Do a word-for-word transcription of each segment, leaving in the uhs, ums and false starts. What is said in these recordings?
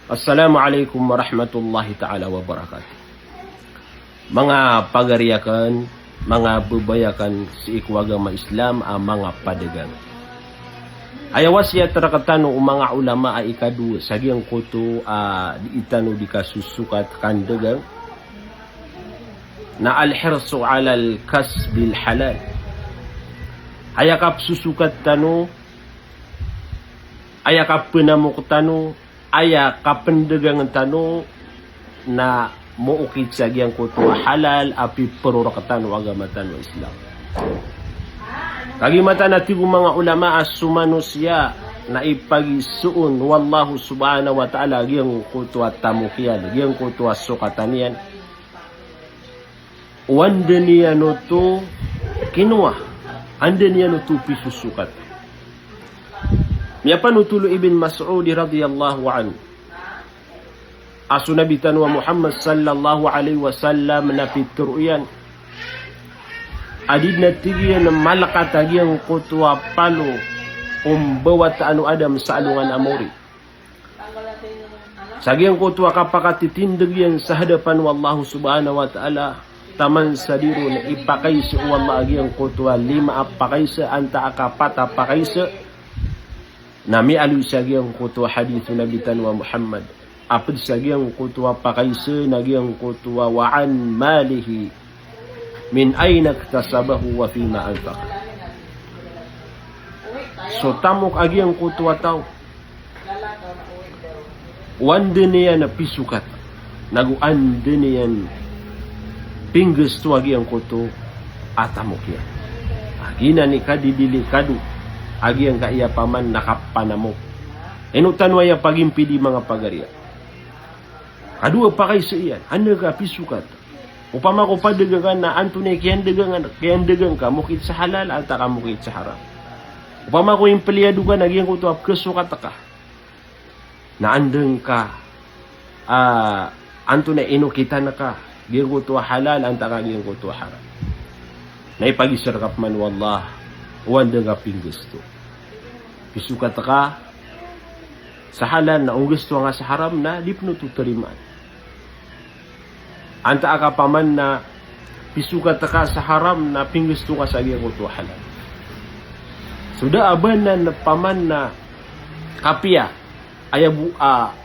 Assalamu alaikum warahmatullahi ta'ala wabarakatuh. Manga pagari akn, manga babay akn sii ko agama Islam a manga padagang. Aya wasiyat rktano o manga ulama a ikadowa sa giyangkoto a dii tano dii kasosokat kandagang na al-hirsu alal kasbil halal. Aya kapsosokat tano, aya kapanamok tano, aya kapandagang tano na mookit sa giyangkoto a halal a piphoro rktano o agama tano a Islam. Kagiya mataan a tig o manga ulama a so manosiya na ipagisoon o Allahu subhanahu wa ta'ala giyangkoto a tamok iyan, giyangkoto a sokatan iyan, o anda niyan oto kinowa, anda niyan oto pisosokat. Miyapanotol o Ibn Mas'ud radhiyallahu anhu a so Nabi tano a Muhammad sallallahu alaihi wasallam na pitharo iyan a di dn a tig iyan malkat a giyangkoto a palo o mbawataan o Adam sa alongan a maori sa giyangkoto a kapakatitindg iyan sa hadapan o Allahu subhanahu wa ta'ala, taman sa di ron ipakaiza o Allah a giyangkoto a lima a pakaiza, antaa ka pat a pakaiza. Na miyaaloy sa giyangkoto a hadith o Nabi tano a Muhammad a pd sa giyangkoto a pakaiza na giyangkoto a wa an malihi min aina iktasabahu wa fima anfaqah. So tamok a giyangkoto a taw, o anda niyan pisokat, nago anda niyan pinggasto a giyangkoto a tamok iyan. A giyanan i kadidilikado a giyangkaya paman na kapanamok. Ino tano aya pagimpidi, manga pagariya? Kadowa pakaiza iyan, anda ka pisokat. Opama ko padagang ka na antonaa i kiyandagang, kiyandagang ka, mokit sa halal antaa ka mokit sa haram. Opama ko empleyado ka na giyangkoto a pkhasokat ka na andang ka, ah, antonaa i inokitan ka, giyangkoto a halal antaa ka giyangkoto a haram. Na ipagiza rka pman o Allah o anda nga pinggasto. Pisokat ka sa halal na o nggastoa nga sa haram na di pn oto tarimaan. Antaa ka paman na pisokat ka sa haram na pinggasto ka sa giyangkoto a halal. So da a ba nan paman na kapiya, aya bo a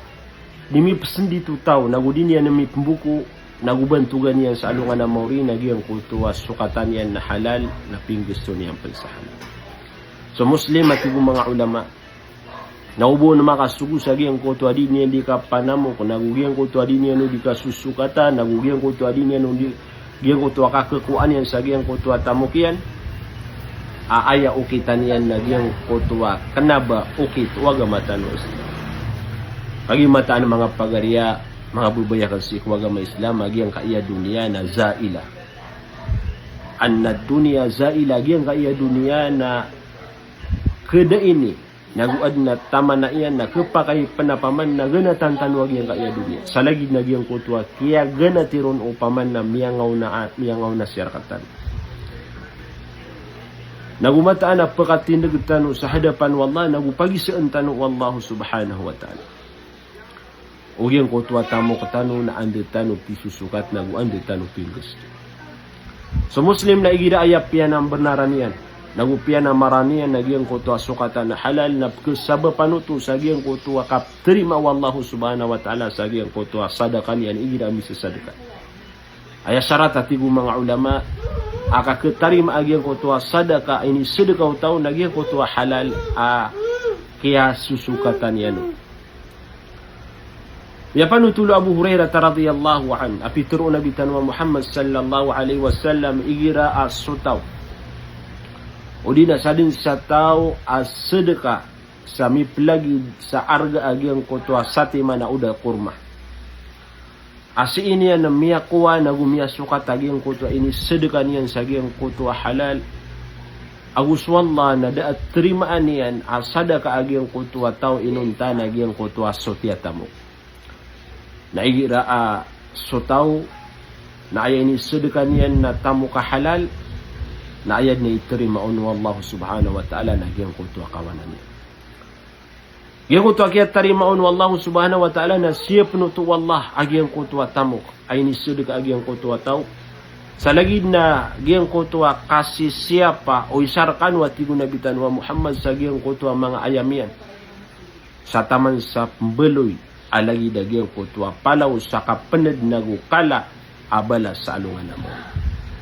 di mipsndit o taw, nago di niyan mipmboko, nago bantogan iyan sa alongan a maori, na giyangkoto a sokatan iyan na halal, na pinggasto niyan pn sa halal. So Muslim, a tig o manga ulama, na o ba on makasogo sa giyangkoto a di niyan dii kapanamok, nago giyangkoto a di niyan on dii kasosokatan, nago giyangkoto a di niyan on dii, giyangkoto a kakhakowa niyan sa giyangkoto a tamok iyan, a aya okitan iyan na giyangkoto a kna ba okit o agama tano a Islam. Kagiya mataan, manga pagariya, manga babay akn sii ko agama Islam, a giyangkaya doniya na zaila. Anna dunya zaila, giyangkaya doniya na khadaini, nago adn a tamana iyan, na khapakay pn a paman na ganatan tano a giyangkaya doniya. Sa lagid na giyangkoto a kiyaganati ron o paman na miyangaona, miyangaona siya rktano. Nago mataan a pkatindg tano sa hadapan o Allah, nago pagizaan tano o Allah subhanahu wa ta'ala. O giyangkoto a tamok tano na anda tano pisosokat nago anda tano pinggasto. So Muslim, na igira aya piyanambenaran iyan nago piyanamaraan iyan na giyangkoto a sokatan a halal na pkhasabapan oto sa giyangkoto a kaptarima o Allah subhanahu wa ta'ala sa giyangkoto a sadaka niyan igira misasadaka. Aya sarat, a tig o manga ulama, a kakhatarima a giyangkoto a sadaka a inisadaka o taw na giyangkoto a halal a kiyasosokatan iyan on. Miyapanotol o Abu Hurairah radhiyallahu anhu a pitharo o Nabi tano a Muhammad sallallahu alaihi wasallam, igira a so taw, odi na sadn sa taw a sadaka sa miplagid sa arga a giyangkoto a satiman a oda korma, a sii niyan miyakowa nago miyasokat a giyangkoto a inisadaka niyan sa giyangkoto a halal, ago so Allah na da a tarimaan iyan a sadaka a giyangkoto a taw inonta na giyangkoto a soti a tamok. Na igira a so taw na aya inisadaka niyan na tamok a halal, na aya dn a itarima on o Allah subhanahu wa ta'ala na giyangkoto a kawanan iyan. Giyangkoto a kiyatarima on o Allah subhanahu wa ta'ala na siyapn oto o Allah a giyangkoto a tamok a inisadka a giyangkoto a taw. Sa lagid na giyangkoto a kasisiyapa o isa rkano a tig o Nabi tano a Muhammad sa giyangkoto a manga ayam iyan. Sa taman sa pmbaloy a lagid a giyangkoto a palaw sa kapnd nago kala a balas sa alongan a maori.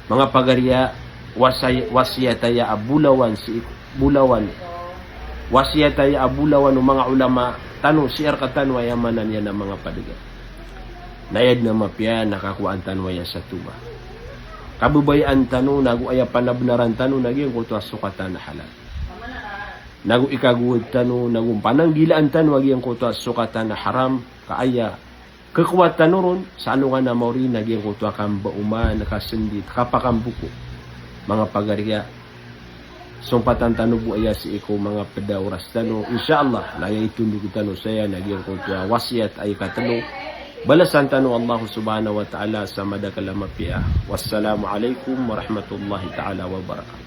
Manga pagariya, wasay-, wasiyat aya a bolawan sii ko, bolawan. Wasiyat aya a bolawan o manga ulama tano sii rktano, aya maana niyan a manga pagariya. Na aya dn a mapiya na kakowaan tano aya sa toba. Kababayaan tano nago aya panabnaran tano na giyangkoto a sokatan a halal. Nago ikagowad tano, nago pananggilaan tano a giyangkoto a sokatan a haram, ka aya kakowaan tano ron sa alongan a maori na giyangkoto a kambaoman, kasndit, kapakamboko. Manga pagariya, sompatan tano bo aya sii ko manga pd a oras tano. Insha Allah, na aya itondog tano saya na giyangkoto a wasiyat a ikatlo. Balasan tano o Allah subhanahu wa ta'ala sa madakl a mapiya. Wassalamu alaikum warahmatullahi ta'ala wabarakatuh.